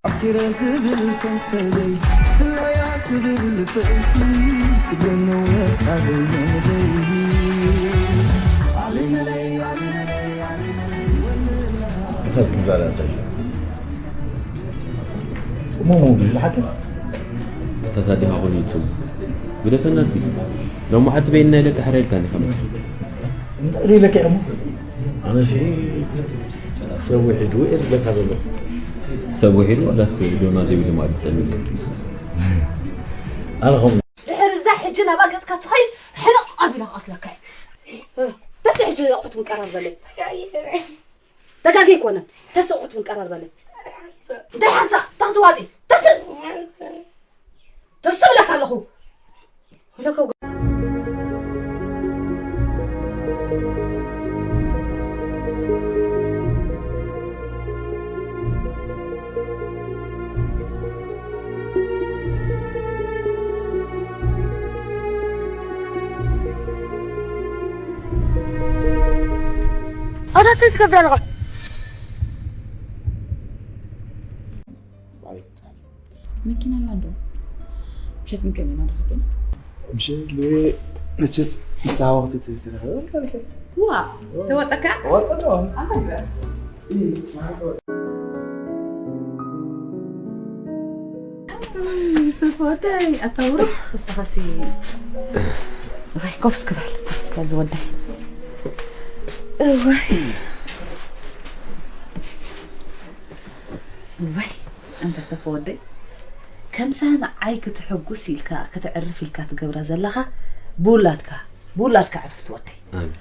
ኣፍቂረ ዝብል ከም ሰበይ ድላያ ትብል ልበይ ትብለኒ እውነት ኣበይ መንበይ። እንታይ ዝምዛረ እንታይ? ጽሙሙ ብዝብል ሓቂ? እታ ታዲኻ ኾን ይጽሙ። ግደፈና እስኪ። ሎማዓንቲ በይንና ኢለካ ሕረ ኢልካኒ ከመጽእ። እንታይ ኢለካ እሞ? ኣነሲ ሰብ ውሒዱ እየ ዝብለካ ዘሎ። ሰብ ውሒዱ ዋላስ ዶና ዘይብሉ ማለት ጸሚሉ? ኣነ ኸም ድሕሪ እዛ ሕጂ ናብኣ ገጽካ ትኸይድ ሕልቕ ኣቢለ ክቐትለካ እየ። ተስእ ሕጂ ኣቑሑት እውን ቀራርበለይ። ተጋጊ ኣይኮነን። ተስእ ኣቑሑት እውን ቀራርበለይ። እንታይ ሓንሳእ? እንታይ ክትዋጢ? ተስእ! ተስእ ብለካ ኣለኹ። ወለከው ኣታ እንታይ ትገብር ኣለኻ? መኪና ኣላ እንዶ። ምሸት ክንከም ኢና ንረኽብ ዶ? ምሸት ልቤ መቸት ምስ ተሃወኽቲ ትዝተረኸበ። ዋ፣ ተዋጸካ? ተዋጸካ? ኣንታ ግበር። ሰፍ ወደይ፣ ኣታ ብሩኽ፣ እስኻሲ። እዋይ፣ ኮፍስ ክበል፣ ኮፍስ ክበል ዝወደይ። እዋይ። እዋይ፣ ኣንታ ሰፍ ወደይ። ከምሳ ንዓይ ክትሕጉስ ኢልካ፣ ከተዕርፍ ኢልካ ትገብራ ዘለኻ፣ ብውላድካ፣ ብውላድካ ዕረፍ ዝወደይ። ኣሜን።